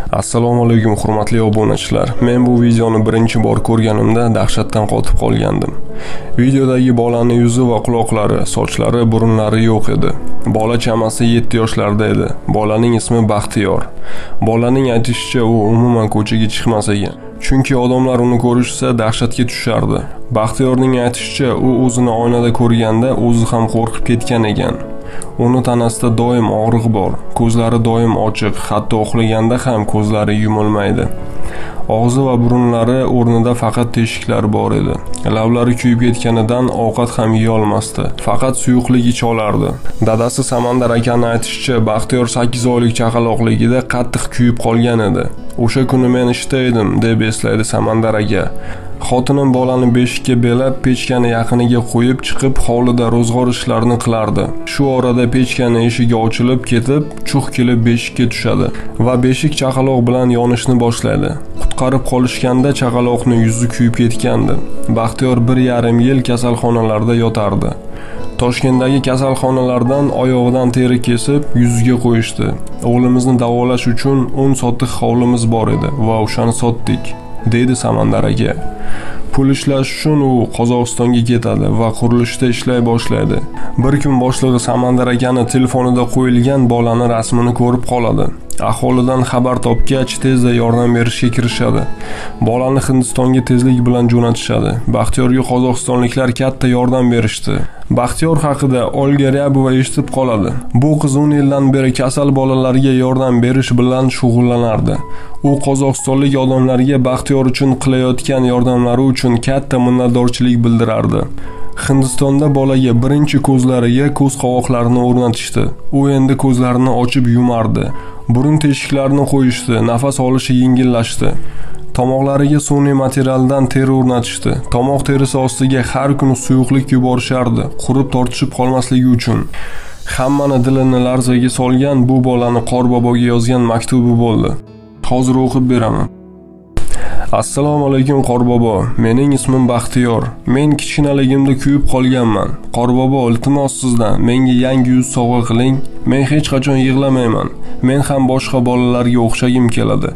Assalomu alaykum hurmatli obunachilar. Men bu videoni birinchi bor ko'rganimda dahshatdan qotib qolgandim. Videodagi bolani yuzi va quloqlari, sochlari, burunlari yo'q edi. Bola chamasi 7 yoshlarda edi. Bolaning ismi Baxtiyor. Bolaning aytishicha, u umuman ko'chaga chiqmas ekan. Chunki odamlar uni ko'rishsa dahshatga tushardi. Baxtiyorning aytishicha, u o'zini oynada ko'rganda o'zi ham qo'rqib ketgan ekan. Uni tanasida doim og'riq bor, ko'zlari doim ochiq, hatto uxlaganda ham ko'zlari yumilmaydi. Og'zi va burunlari o'rnida faqat teshiklar bor edi. Lablari kuyib ketganidan ovqat ham yeya olmasdi, faqat suyuqlik icha olardi. Dadasi Samandar akani aytishicha, Baxtiyor 8 oylik chaqaloqligida qattiq kuyib qolgan edi. O'sha kuni men ishda edim, deb eslaydi Samandar aka. Xotinim bolani beshikka belab, pechkani yaqiniga qo'yib chiqib, hovlida ro'zg'or ishlarini qilardi. Shu orada pechkani eshigi ochilib ketib, chuh kelib beshikka tushadi va beshik chaqaloq bilan yonishni boshlaydi. Qutqarib qolishganda chaqaloqning yuzi kuyib ketgandi. Baxtiyor 1,5 yil kasalxonalarda yotardi. Toshkentdagi kasalxonalardan oyog'idan teri kesib, yuziga qo'yishdi. O'g'limizni davolash uchun 10 sotix hovlimiz bor edi va o'shani sotdik, deydi Samandar aka. Pul ishlash uchun u Qozog'istonga ketadi va qurilishda ishlay boshlaydi. Bir kun boshlig'i Samandar akani telefonida qo'yilgan bolani rasmini ko'rib qoladi. Aholidan xabar topgach, tezda yordam berishga kirishadi. Bolani Hindistonga tezlik bilan jo'natishadi. Baxtiyorga qozog'istonliklar katta yordam berishdi. Baxtiyor haqida Olga Ryabova eshitib qoladi. Bu qiz 10 yildan beri kasal bolalarga yordam berish bilan shug'ullanardi. U qozog'istonlik odamlarga Baxtiyor uchun qilayotgan yordamlari uchun katta minnatdorchilik bildirardi. Hindistonda bolaga birinchi ko'zlariga ko'z qovoqlarini o'rnatishdi. U endi ko'zlarini ochib yumardi. Burun teshiklarini qo'yishdi, nafas olishi yengillashdi. Tomoqlariga sun'iy materialdan teri o'rnatishdi. Tomoq terisi ostiga har kuni suyuqlik yuborishardi, qurib tortishib qolmasligi uchun. Hammani dilini larzaga solgan bu bolani Qorboboga yozgan maktubi bo'ldi. Hozir o'qib beraman. Assalomu alaykum Qorbobo. Mening ismim Baxtiyor. Men kichkinaligimda kuyib qolganman. Qorbobo, iltimos sizdan menga yangi yuz sovg'a qiling. Men hech qachon yig'lamayman. Men ham boshqa bolalarga o'xshagim keladi.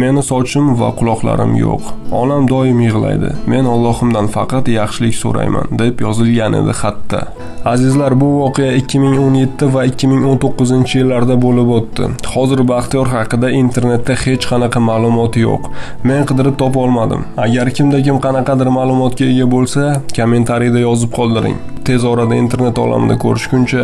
Meni sochim va quloqlarim yo'q. Onam doim yig'laydi. Men Allohimdan faqat yaxshilik so'rayman, deb yozilgan edi xatda. Azizlar, bu voqea 2017 va 2019-yillarda bo'lib o'tdi. Hozir Baxtiyor haqida internetda hech qanaqa ma'lumot yo'q. Men qidirib topa olmadim. Agar kimda-kim qanaqadir ma'lumotga ega bo'lsa, kommentariyda yozib qoldiring. Tez orada internet olamida ko'rishguncha.